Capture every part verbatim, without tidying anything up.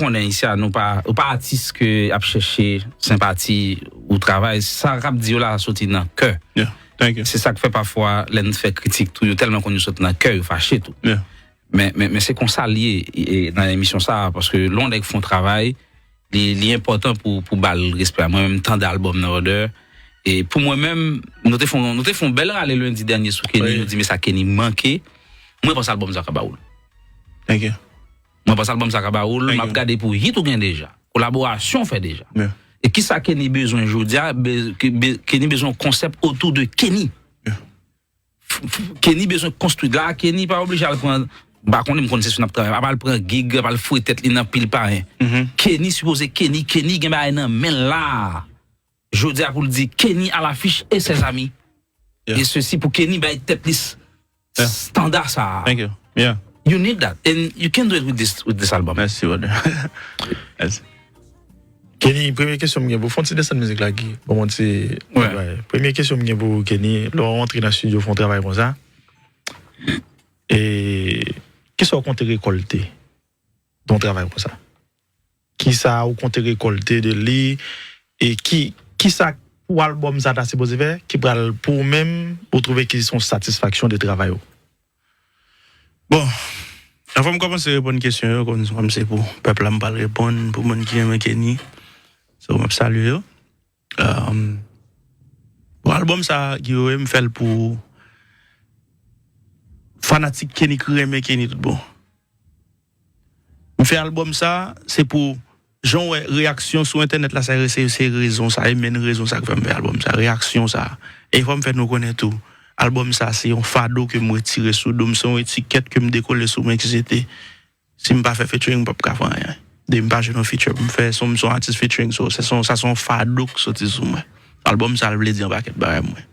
konnen isi a, nou pa, ou pa atis ke ap chèche senpati ou travay. Sa k ap di yo la soti nan kè. Yeah, thank you. Se sa k fè pafwa, lè n fè kritik tou, yo tèlman konn yo sot nan kè, yo fache tou. Yeah. Men, men, men se konsa l ye e, nan emisyon sa a, paske lè yon nèg fè yon travay, li, li enpòtan pou, pou ba l respè a. Mwen menm, m tande albòm nan, brother. E pou mwen menm, nou te fè, yon- nou te fè yon bèl rale lendi dènye sou Kenny, Wi. Nou di, men sa Kenny manke. Mwen panse albòm sa ka ba ou l. Thank you. Mwen panse albòm sa ka ba ou l, Thank m ap you. Gade pou hit ou gen deja. Kolaborasyon fè deja. Yeah. E kisa Kenny bezwen jodi a? Be- ke- be- Kenny bezwen yon konsèp otou de Kenny. Yeah. F- f- Kenny bezwen konstwi la, Kenny pa oblije al pran, m pa konnen, m konn se sou n ap travay, ap al pran gig, ap al foure tèt li nan pil payen. Kenny sipoze Kenny, Kenny gen bagay nan men l la. Jodi a pou l di Kenny à l'affiche et ses amis. Yeah. E sesi pou Kenny bay tèt li s- Yeah. Standa sa. Thank you. Yeah. You need that and you can do it with this, with this album. Mèsi, brother. Mèsi. Kenny, premye kesyon m gen pou fon ti desann mizik la, Guy. Bon, bon, ti. Wè. Wè. Premye kesyon m gen pou Kenny, lè w rantre nan estidyo, fè yon travay konsa. E kisa w konte rekòlte nan yon travay konsa? Kisa w konte rekòlte de li? E ki, kisa pou albòm sa ta sipoze fè, ki pral pou ou menm, ou twouve ki se yon satisfaksyon de travay ou? Bon, anvan m kòmanse reponn kesyon yo, kòm, kòm se pou pèp la, m pral reponn, pou moun ki renmen Kenny. So, m ap salye yo. Um, bon, albòm sa, Guy, m fè l pou fanatik Kenny ki renmen Kenny tout bon. M fè albòm sa, se pou jan w wè reyaksyon sou entènèt la, sa se, se rezon sa, e menm rezon sa k fè m fè albòm sa, reyaksyon sa. E fò m fè nou konnen tou, albòm sa se yon fado ke m retire sou do m, se yon etikèt ke m dekole sou mwen ki se te, si m pa fè featuring, m p ap ka fè anyen. De m pa jwenn yon feature pou m fè, se yon, se yon atis featuring, so, se, se yon, sa se yon fado k soti sou mwen. Albòm sa, l vle di yon pakèt bagay mwen.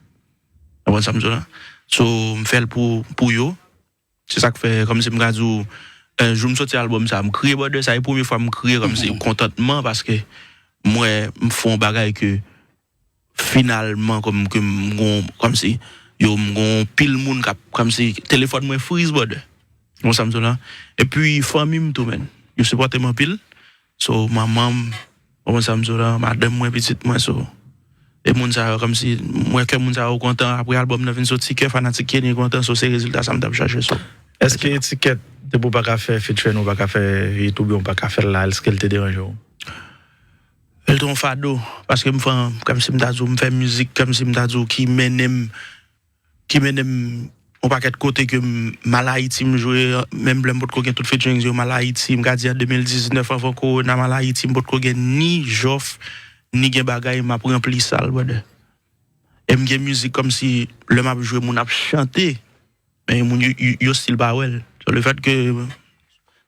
Konprann sa m di w la? So, m fè l pou, pou yo. Se sa k fè, kòmsi m ka di w, jou m soti albòm sa, m kriye, brother, sa e premye fwa m kriye, kòmsi kontantman, paske m wè m fè yon bagay ke finalman, kòm, ke m gon, kòmsi, yo, m gon pil moun k ap, kòmsi, telefòn mwen friz, brother. Konprann sa m di w la? Epi, fanmi m tou, menn. Yo sipòte m anpil. So, manman m, konprann sa m di w la, madanm mwen, pitit mwen, so. E moun sa yo, kòmsi, m wè kè moun sa yo kontan, apre albòm nan fin soti, kè fanatik Kenny kontan, so se rezilta sa m t ap chache, so. Èske etikèt, depi w pa ka fè featuring, w pa ka fè hit oubyen w pa ka fè l la, èske l te deranje w? L te yon fado, paske m fè, kòmsi m ta di w, m fè mizik, kòmsi m ta di w, ki mennen m, ki mennen m yon pakèt kote ke m, m al Ayiti, m jwe, menm lè m potko gen tout featuring yo, m al Ayiti, m ka di an de mil diznèf, anvan kowona, m al Ayiti, m potko gen ni jòf, ni gen bagay, m ap ranpli sal, brother. E m gen mizik kòmsi lè m ap jwe, moun ap chante, men moun yo, yo, yo still pa wè l. So, le fèt ke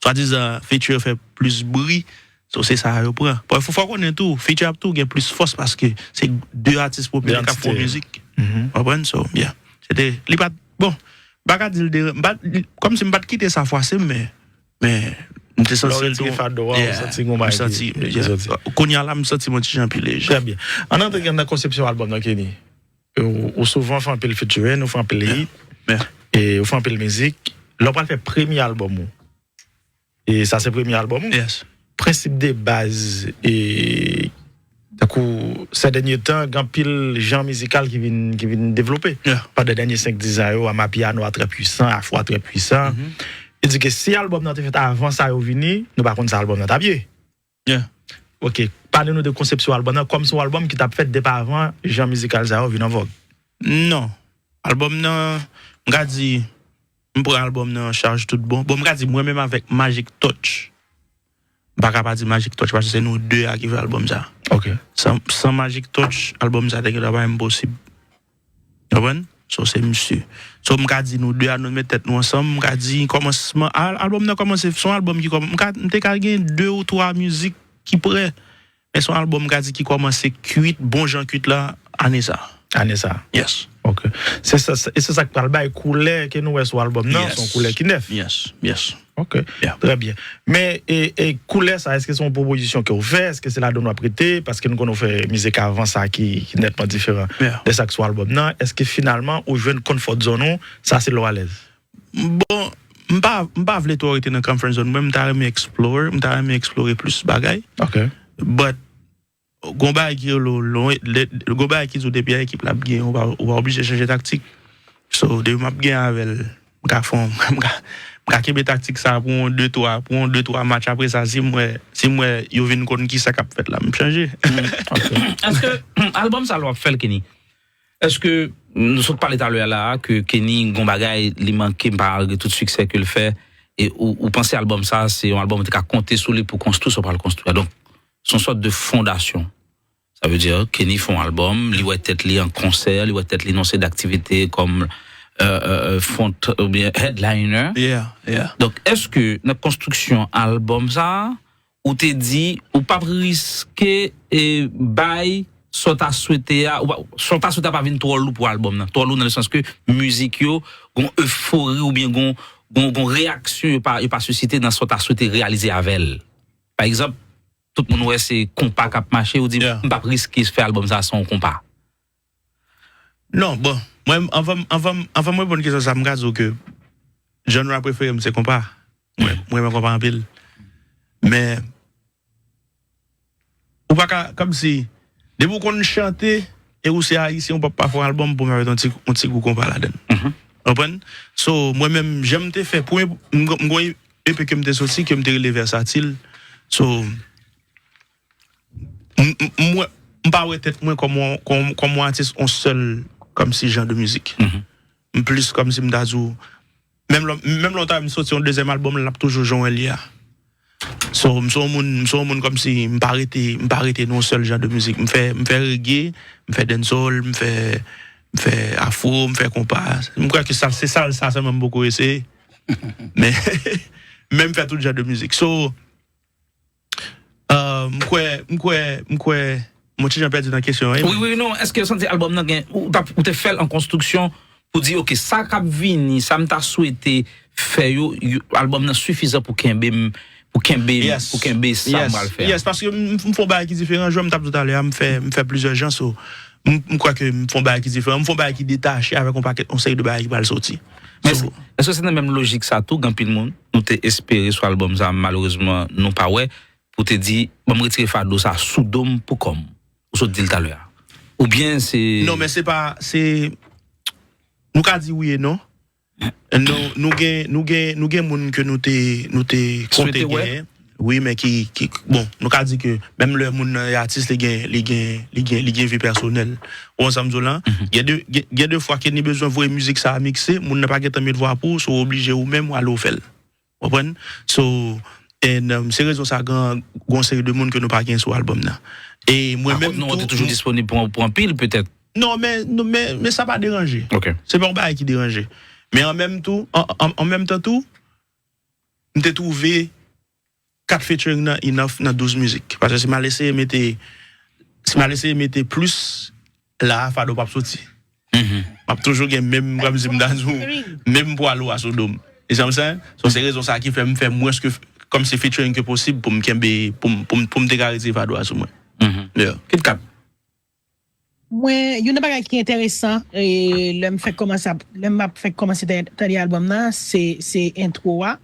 swadizan feature fè plis bri, so se sa yo pran. Bon, fò, fò konnen tou, feature ap tou gen plis fòs paske se de atis popilè k ap fè yon mizik. Konprann? So, yeah. Se te, li pa t, bon, m pa ka di l de, m pa, li, kòmsi m pa t kite sa fwase m, men, men, m te santi l tou. Fado a, ou santi gon bagay ki, ki soti. Kounye a la, m santi mwen ti jan pi leje. Trè byen. Ann antre nan konsepsyon albòm nan, Kenny. Ou, ou souvan fè anpil featuring, ou fè anpil hit, e ou fè anpil mizik. Lè w pral fè premye albòm ou, e sa se premye albòm ou, Yes. prensip de baz, e tankou sè dènye tan, gen anpil jan mizikal ki vin, ki vin devlope. Yeah. Pandan dènye senk diz an yo, amapiano a trè pwisan, afro a trè pwisan. Li di ke si albòm nan te fèt avan sa yo vini, nou pa konn sa albòm nan t ap ye. Yeah. Ok, pale nou de konsepsyon albòm nan, kòm se yon albòm ki t ap fèt depi avan jan mizikal sa yo vin an vòg. Non. Albòm nan, m ka di, m pran albòm nan an chaj tout bon. Bon, m ka di, mwen menm avèk Magic Touch. M pa ka pa di Magic Touch, paske se nou de a ki fè albòm sa. Ok. San, san Magic Touch, albòm sa te gentan pa menm posib. Konprann? So, se misye. So, m ka di nou de a, nou met tèt nou ansanm, m ka di kòmansman, al-, albòm nan kòmanse, se yon albòm ki kòm-, m ka, m te ka gen de ou twa mizik ki prè. Men se yon albòm, m ka di, ki kòmanse kwit, bon jan kwit la, ane sa. Ane sa. Yes. Ok. Se sa, e se sa k pral bay koulè ke nou wè sou albòm nan, Yes. Se yon koulè ki nèf. Yes, yes. Ok. Yeah. Trè byen. Men, e, e koulè sa, èske se yon pwopozisyon ke w fè? Èske se ladan w ap rete? Paske nou konn ou fè mizik avan sa ki, ki nètman diferan Yeah. de sa k sou albòm nan. Èske finalman ou jwenn konfò zòn ou, sa se lè w alèz? Bon, m pa, m pa vle twò rete nan comfort zone mwen, m ta renmen explore, m ta renmen explore plis bagay. Ok. But, gon bagay ki rele w lwen, lè- gon bagay ki di w depi a ekip la ap gen, ou pa, ou pa oblije chanje taktik. So, depi m ap gen avè l, m ka fè yon, m ka, m ka kenbe taktik sa pou yon de twa, pou yon de twa match. Apre sa, si m wè, si m wè yo vin konn ki sa k ap fèt la, m chanje. Èske albòm sa l w ap fè l, Kenny? Èske nou sot pale talè a la a ke Kenny gon bagay li manke malgre tout siksè ke l fè? E ou, ou panse albòm sa se yon albòm ou te ka konte sou li pou konstwi sa w pral konstwi a? Donk, se yon sòt de fondasyon. Sa vle di, Kenny fè yon albòm, li wè tèt li an konsè, li wè tèt li nan yon seri d aktivite kòm euh, euh, euh, front oubyen headliner. Yeah, yeah. Donk, èske nan konstriksyon albòm sa a, ou te di ou p ap riske e bay sa w ta swete a, ou pa- sa w ta swete a pa vin twò lou pou albòm nan? Twò lou nan le sans ke mizik yo gon efori oubyen gon gon, gon reyaksyon yo pa, yo pa sisite nan sa w ta swete reyalize avè l. Pa egzanp, tout moun wè se konpa k ap mache, ou di Yeah. m p ap riske fè albòm sa san yon konpa. Non, bon, mwen, anvan, anvan, anvan mwen reponn kesyon sa, m ka di w ke genre prefere m se konpa. Mwen, mwen renmen konpa anpil. Men, ou pa ka, kòmsi, depi w konn chante e ou se ayisyen, ou p ap pa fè yon albòm pou mèt yon ti, yon ti gou konpa ladan l. Konprann? So, mwen menm, jan m te fè, premye, m, m gon E P ke m te soti, ke m te rele Vèsatil. So, m, m, m, wè- m pa wè tèt mwen kòm yon, kòm, kòm yon atis, yon sèl, kòmsi jan de mizik. M plis kòmsi m ta di w, menm lè, menm lè w ta wè m soti yon dezyèm albòm, l ap toujou jan w wè l ye a. So, m se yon moun, m se yon moun kòmsi m pa rete, m pa rete nan yon sèl jan de mizik. M fè, m fè reggae, m fè dancehall, m fè, m fè afro, m fè konpa. M kwè ke sa, se salsa sèlman m poko eseye. Men, men m fè tout jan de mizik. So, euh, m kwè, m kwè, m kwè, m on ti jan pèdi nan kesyon an, wi. Wi, wi, non, èske w santi albòm nan gen, ou, t ap- ou te fè l an konstriksyon pou di, ok, sa k ap vini, sa m ta swete fè yo, yo- albòm nan sifizan pou kenbe m, pou kenbe, Yes. Pou kenbe sa Yes. m pral fè. Yes, paske m, m fè yon bagay ki diferan, jan m t ap di talè a, m fè, m fè plizyè jan, so, m, m kwè ke m fè yon bagay ki diferan, m fè yon bagay ki detache avèk yon pakèt, yon seri de bagay ki pral soti. Men So, èske se nan menm lojik sa tou, gen anpil moun, nou te espere sou albòm sa, malerezman, nou pa wè, pou te di, ban m retire fado sa sou do m pou kò m. Ou sot di l talè a. Oubyen se. Non, men se pa, se, nou ka di wi e non. Nou, nou gen, nou gen, nou gen moun ke nou te, nou te konte Swete wè. Genyen. Wi, men ki, ki, bon, nou ka di ke menm lè moun nan e atis, li gen, li gen, li gen, li gen vi pèsonèl. Ou wè sa m di w la? Gen de, gen, gen de fwa ke ni bezwen voye mizik sa a mikse, moun nan pa gentan met vwa pou ou, so w oblije ou menm w ale w fè l. Konprann? So, and, um, se rezon sa gen, gen yon seri de moun ke nou pa gen sou albòm nan. E mwen Akòz menm nou an te tou, toujou disponib pou, pou anpil, petèt. Non, men, non, men, men sa pa deranje. Ok. Se pa yon bagay ki deranje. Men an menm tou, an, an, an menm tan tou, m te twouve kat featuring nan enough nan douz mizik. Paske si m al eseye mete, si m al eseye mete plis, la a fado p ap soti. M ap toujou gen menm, kòmsi m ta di w, menm pwa lou a sou do m. E sa m sa, so se rezon sa ki fè m fè mwens ke, kòmsi featuring ke posib pou m kenbe, pou m, pou m, pou m te ka retire fado a sou mwen. Yeah. Kit kat. Mwen, youn nan bagay ki enteresan, e, lè m fèk kòmanse ap, lè m ap fèk kòmanse tande, tande albòm nan, se, se entwo a,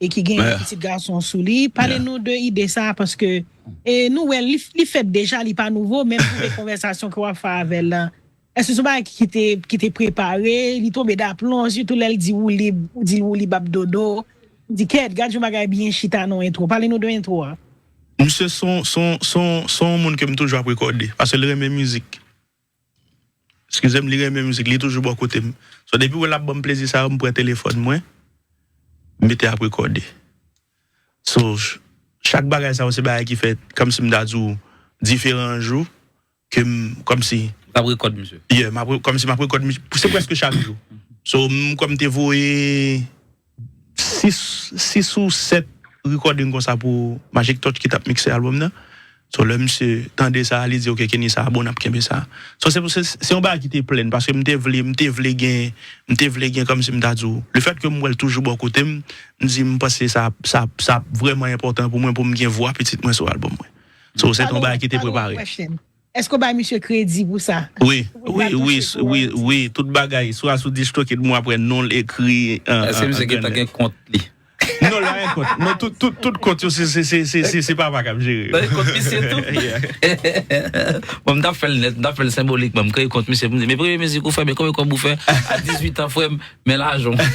e ki gen yon pitit gason sou li. Pale nou de ide sa a, paske e, nou wè l, li, li fèt deja, li pa nouvo, men m twouve konvèsasyon ke w ap fè avè l lan. Èske se yon bagay ki te, ki te prepare, li tonbe daplon, sitou lè l di woulib, ou di l woulib ap dodo, m di kèt, gad yon bagay byen chita nan yon entwo. Pale nou de entwo a. Misye se yon, se yon, se yon, se yon moun ke m toujou ap rekòde, paske l renmen mizik. Eskize m, li renmen mizik, li toujou bò kote m. So, depi w wè l ap ban m plezi sa yo, m pran telefòn mwen, m mete ap rekòde. So, ch- chak bagay sa yo, se bagay ki fèt, kòmsi m ta di w, diferan jou, ke m, kòmsi L ap rekòd misye. Yeah, m ap re- kòmsi m ap rekòd mi- se prèske chak jou. So, m kwè m te voye sis, sis ou sèt recording konsa pou Magic Touch ki t ap mikse albòm nan. So, lè misye tande sa, li di, "Ok, Kenny, sa bon, n ap kenbe sa." So, se, se, se yon bagay ki te plenn, paske m te vle, m te vle gen, m te vle gen kòmsi m ta di w. Lefètke m wè l toujou bò kote m, m di, m panse sa, sa, sa vrèman enpòtan pou mwen, pou m gen vwa pitit mwen sou albòm mwen. So, se te yon bagay ki te prepare. Èske w bay misye kredi pou sa? Wi, wi, wi, wi, wi, tout bagay, swa sou DistroKid, mwen apre non l ekri an Èske misye gentan gen kont li? Non, la gen kont. Non, tout, tout, tout kont yo, se, se, se, se, se, se papa k ap jere. Nan kont misye tou? Bon, m t ap fè l nèt, m t ap fè l senbolik, bon, m kreye kont misye, m di, men premye mizik ou fè, men konbyen kòb ou fè? A dizuit an, frè m, men lajan w.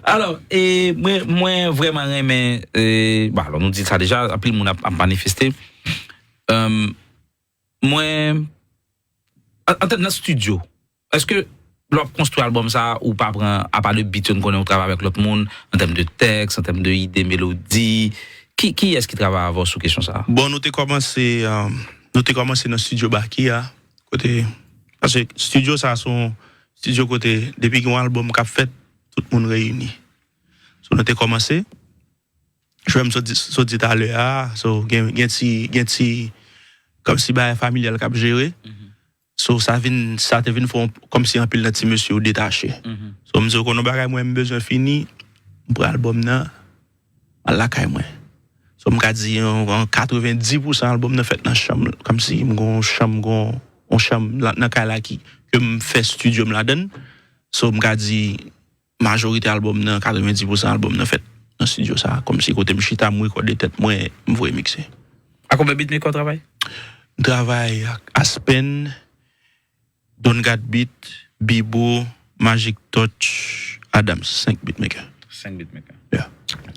Alò, e, mwen, mwen vrèman renmen, e, bon, alò, nou di sa deja, anpil moun ap, ap manifeste. Um, mwen, an, an tèm nan studio, èske lè w ap konstwi albòm sa, ou pa pran, apa de beat, yo n konnen ou travay avèk lòt moun, an tèm de tèks, an tèm de ide, melodi, ki, kiyès ki travay avè w sou kesyon sa? Bon, nou te kòmanse, um, nou te kòmanse nan studio Baky a, kote, paske studio sa se yon studio kote, depi gen yon albòm k ap fèt, tout moun reyini. So, nou te kòmanse, jwè m sot di, sot di talè a, so, gen, gen ti, gen ti, kòmsi bagay familyal k ap jere. So, sa vin, sa te vin fè yon, kòmsi anpil nan ti mesye yo detache. So, m di, "Ou konn yon bagay, mwen, m bezwen fini, m pran albòm nan, m al lakay mwen." So, m ka di, yon, yon katrevenndis pousan albòm nan fèt nan chanm, kòmsi m gon chanm, gon, yon chanm la, nan kay la ki, ke m fè studio m ladann. So, m ka di, majorite albòm nan, katrevenndis pousan albòm nan fèt nan studio sa, kòmsi kote m chita, m rekòde tèt mwen, m voye mikse. A konbyen beatmaker w travay? M travay ak Aspen, Don Gad Beat, Bibo, Magic Touch, Adams, senk beatmaker. Senk beatmaker. Yeah. Ok.